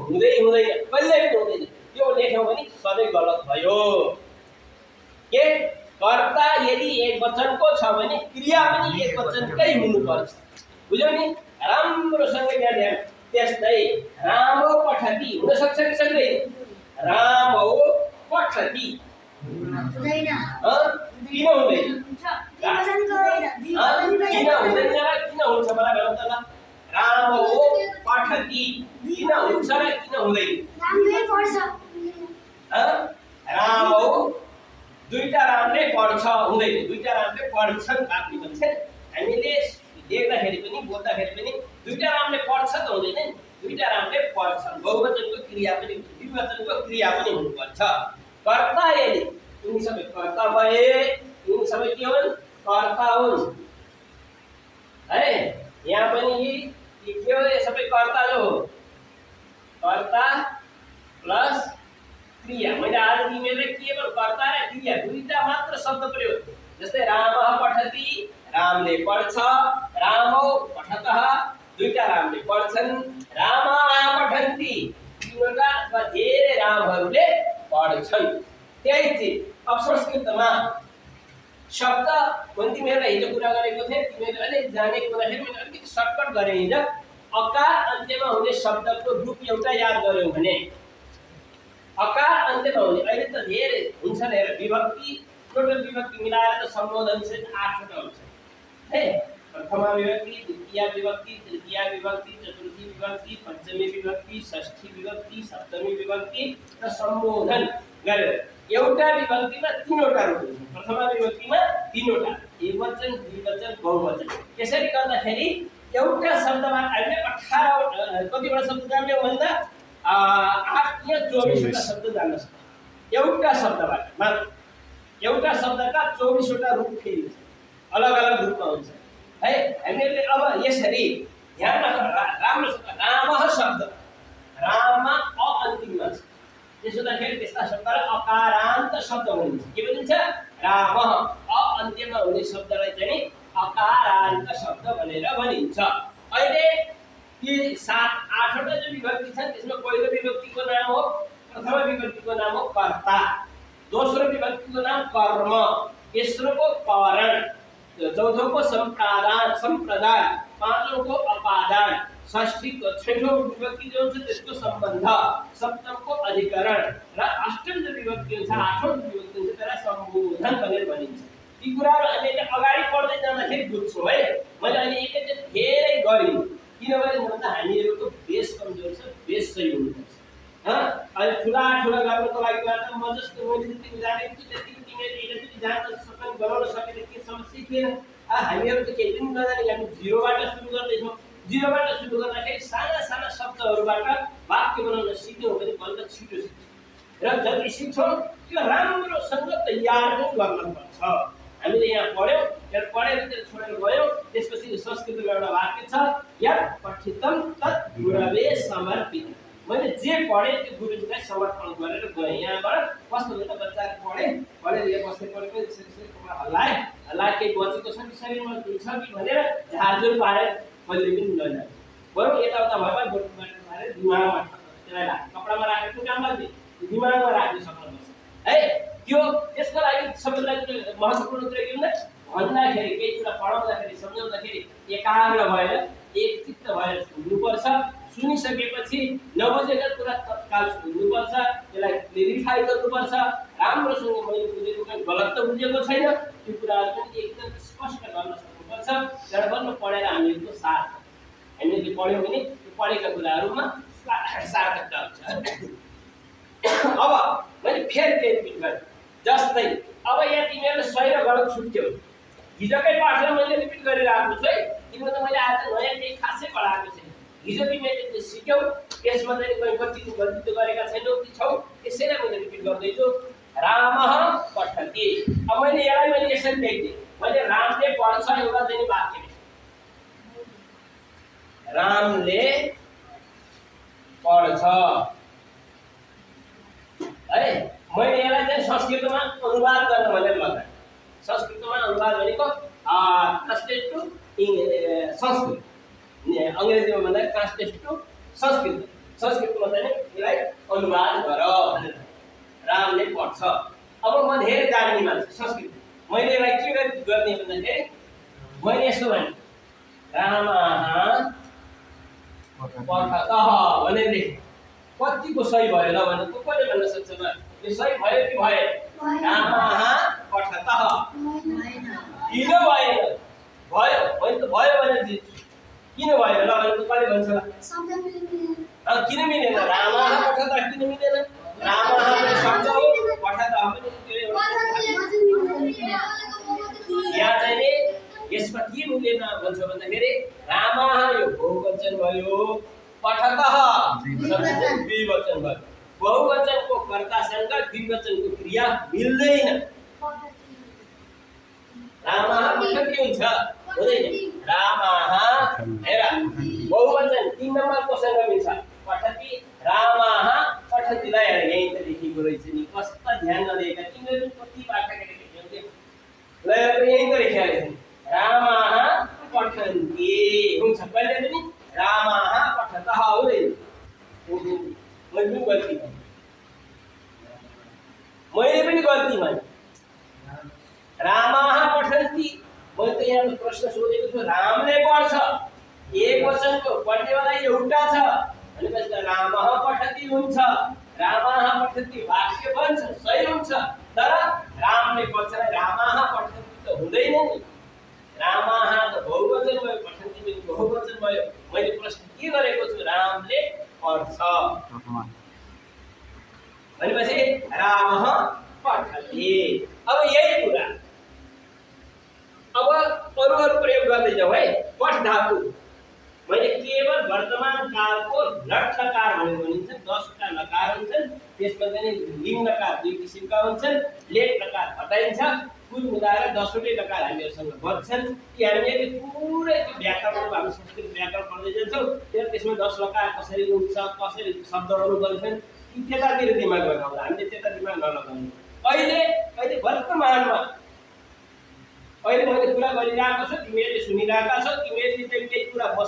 हुँदै हुँदैन, कहिल्यै पनि हुँदैन। यो लेख्यौँ भने सधैँ गलत भयो। के कर्ता यदि एक वचनको छ भने क्रिया पनि एक वचनकै हुनुपर्छ। बुझ्यौ नि? राम्रोसँग यहाँ ध्यान। त्यस्तै रामो पठति हुन सक्छ कि सक्दैन? रामो पठति हुँदैन। किन हुँदैन? किन हुँदैन र किन हुन्छ मलाई भन्नु त ल। रामो पठति किन हुन्छ र किन हुँदैन? रामले पढ्छ। रामो दुईटा रामले पढ्छ हुँदैन, दुईटा रामले पढ्छन् बाक्य भन्छन्। हामीले देख्दाखेरि पनि बोल्दाखेरि पनि दुईटा रामले पढ्छ त हुँदैन, दुईटा रामले पढ्छन्। बहुवचनको क्रिया पनि द्विवचनको क्रिया पनि हुनुपर्छ। कर्ता यदि यिनी सबै कर्ता भए, यिनी सबै के हुन्? कर्ता हुन् है। यहाँ पनि यी के हो? यो सबै कर्ता जो हो, कर्ता प्लस क्रिया। मैले आज तिमीहरूले केवल कर्ता र क्रिया दुईटा मात्र शब्द प्रयोग। जस्तै रामः पठति रामले पढ्छ, रामौ पठतः दुईटा रामले पढ्छन्, रामाः पठन्ति तीनवटा अथवा धेरै रामहरूले पढ्छन्। त्यही चिज अब संस्कृतमा शब्द तिमीहरूलाई हिजो कुरा गरेको थिएँ, तिमीहरूले अलिक जानेको हुँदाखेरि मैले अलिकति सर्टकट गरेँ हिजो। अकार अन्त्यमा हुने शब्दको रूप एउटा याद गऱ्यौँ भने अकार अन्त्यमा हुने अहिले त धेरै हुन्छन् हेर। विभक्ति टोटल विभक्ति मिलाएर त सम्बोधन चाहिँ 8 वटा हुन्छ है। प्रथमा विभक्ति, द्वितीया विभक्ति, तृतीया विभक्ति, चतुर्थी विभक्ति, पञ्चमी विभक्ति, षष्ठी विभक्ति, सप्तमी विभक्ति र सम्बोधन गरेर एउटा विभक्तिमा 3 वटा रूप हुन्छ। प्रथमा विभक्तिमा 3 वटा, एकवचन, द्विवचन, बहुवचन। यसरी गर्दाखेरि एउटा शब्दबाट हामीले 18 कतिवटा शब्द जान्यौँ भन्दा 8 या 24 वटा शब्द जान्न सक्छौँ। एउटा शब्दबाट मात्र एउटा शब्दका 24 वटा रूप फेरि अलग अलग रूपमा हुन्छ है। हामीले अब यसरी ध्यान राम्रोसँग रामः शब्द राममा अ अन्तिममा छ, त्यसो हुँदाखेरि त्यस्ता शब्दलाई अकारान्त शब्द भनिन्छ। के भनिन्छ? रामः अ अन्त्यमा हुने शब्दलाई चाहिँ अकारान्त शब्द भनेर भनिन्छ। अहिले ती 7-8 वटा जो विभक्ति छन् त्यसमा पहिलो विभक्तिको नाम हो, प्रथम विभक्तिको नाम हो कर्ता, दोस्रो विभक्तिको नाम कर्म, तेस्रोको कारण, चौथोको सम्प्रदान, पाँचौँको अपादान, षष्ठीको छठौँ विभक्ति जो हुन्छ त्यसको सम्बन्ध, सप्तमको अधिकरण र अष्टम जो विभक्ति हुन्छ आठौँ विभक्ति हुन्छ त्यसलाई सम्बोधन भनेर भनिन्छ। ती कुराहरू हामीले अगाडि पढ्दै जाँदाखेरि बुझ्छौँ है। मैले अहिले एकैचोटि धेरै गरिनँ किनभने भन्दा हामीहरूको बेस कमजोर छ, बेस सही हुनुपर्छ। अहिले ठुला गर्नको लागि मात्र म जस्तो मैले जति जानेको छु त्यति तिमीले एकैचोटि जान्न सक्ने बनाउन सकेन के समस्या थिएन। हामीहरू त केही पनि नजाने, हामी जिरोबाट सुरु गर्दैछौँ। जिरोबाट सुरु गर्दाखेरि साना साना शब्दहरूबाट वाक्य बनाउन सिक्यौँ भने बल्ल छिटो सिक्छौँ र जति सिक्छौँ त्यो राम्रोसँग तयार पनि गर्नुपर्छ। हामीले यहाँ पढ्यौँ, त्यहाँ पढेर त्यो छोडेर गयौँ। त्यसपछि संस्कृतमा एउटा वाक्य छ, यत् पठितं तत् गुरवे समर्पित। मैले जे पढेँ त्यो गुरुजीलाई समर्पण गरेर गएँ। यहाँबाट कस्तो हुन्छ बच्चाले पढेर यहाँ बस्दै पढेको यसरी हल्लाए केही बचेको छ कि शरीरमा केही छ कि भनेर झारझुर पारेर कहिले पनि नजाने। बरु यताउता भएर बोटबाट पारेर दिमागमा त्यसलाई कपडामा राखेको काम लाग्दैन, दिमागमा राख्न सक्नुपर्छ है। त्यो त्यसको लागि सबैलाई महत्त्वपूर्ण कुरा के भन्दा भन्दाखेरि केही कुरा पढाउँदाखेरि सम्झाउँदाखेरि एकाग्र भएर एकचित्त भएर सुन्नुपर्छ। सुनिसकेपछि नबुझेका कुरा तत्काल सुन्नुपर्छ, त्यसलाई क्लेरिफाई गर्नुपर्छ। राम्रोसँग मैले बुझेको कुरा गलत त बुझेको छैन त्यो कुराहरू पनि एकदम स्पष्ट गर्न सक्नुपर्छ। तर बल्ल पढेर हामीहरूको साथ हामीले पढ्यौँ भने त्यो पढेका कुराहरूमा सार्थकता हुन्छ। अब मैले फेरि रिपिट गरेँ। जस्तै अब यहाँ तिमीहरूले सही र गलत छुट्यो। हिजोकै पाठलाई मैले रिपिट गरिरहेको छु है, किनभने मैले आज नयाँ केही खासै पढाएको छैन। हिजो तिमीले सिक्यौ, त्यसमा चाहिँ कहीँ कति गल्ती त गरेका छैनौ कि छौ, त्यसैलाई मैले रिपिट गर्दैछु। रामः पठति। अब मैले यसरी लेखिदिएँ, मैले रामले पढ्छ एउटा चाहिँ वाक्य रामले पढ्छ है। मैले यसलाई चाहिँ संस्कृतमा अनुवाद गर्न भनेर लगाएँ। संस्कृतमा अनुवाद भनेको ट्रान्सलेट टु संस्कृत, अङ्ग्रेजीमा भन्दा ट्रान्सलेट टु संस्कृत। संस्कृतमा चाहिँ यसलाई अनुवाद गर भनेर रामले पढ्छ। अब म धेरै जान्ने मान्छे संस्कृत, मैले यसलाई के गर्ने भन्दाखेरि मैले यसो भने रामाः पठतः भनेर लेखेँ। कतिको सही भयो ल भने कसले भन्न सक्छ ल यो सही भयो कि भएन? रामाः पठतः किन भएन? भयो, मैले त भयो भनेर दिन्छु। किन भएन ल भने कसले भन्छ ल? किन मिलेन? रामाः पठतः किन मिलेन? रामाः पनि शब्द हो, पठतः पनि त्यो यहाँ चाहिँ नि यसमा के मिलेन भन्छ भन्दाखेरि रामाः यो बहुवचन भयो, पठतः द्विवचन भयो। बहुवचनको कर्तासँग द्विवचनको क्रिया मिल्दैन। रामाः पठति हुन्छ हुँदैन। रामाः हेर बहुवचन 3 नम्बरकोसँग मिल्छ पठति। रामाः पठतिलाई हेर यही त लेखेको रहेछ नि, कस्ता ध्यान नदिएका तिमीहरू कति बाटो लेखेको हुन्थ्यो ल यही त लेखेको रहेछ नि। रामाः पठन्ति हुन्छ कहिले पनि रामाः पठतः हुँदैन। मैले पनि गल्ती भने रामाः पठन्ति। मैले त यहाँ प्रश्न सोधेको छु रामले पढ्छ, एक वचनको पढ्नेवाला एउटा छ भनेपछि त रामः पठति हुन्छ। रामाः पठति वाक्य बन्छ, सही हुन्छ। तर रामले पढ्छ र रामाः पठन्ति त हुँदैन नि। रामाः त बहुवचन भयो, पठन्ति पनि बहुवचन भयो। मैले प्रश्न के गरेको छु? रामले पढ्छ भनेपछि रामः पठति। अब यही कुरा अब अरू प्रयोग गर्दै जाऊ है। पठ धातु मैले केवल वर्तमान कालको लट लकार भनेर भनिन्छ। 10 वटा लकार हुन्छन्, त्यसमा चाहिँ लिङ लकार 2 किसिमका हुन्छन्, लेट लकार हटाइन्छ। कुल मिलाएर 10 वटै लकार हामीहरूसँग बच्छन् कि हामीले पुरै त्यो व्याकरणमा हामी संस्कृत व्याकरण पढ्दै जान्छौँ। त्यसमा 10 लकार कसरी हुन्छ, कसरी शब्दहरू बन्छन् ती त्यतातिर दिमाग लगाउँदा हामीले त्यता दिमाग नलगाउनु। अहिले वर्तमानमा अहिले मैले कुरा गरिरहेको छु, तिमीहरूले सुनिरहेका छौ, तिमीहरूले चाहिँ केही कुरा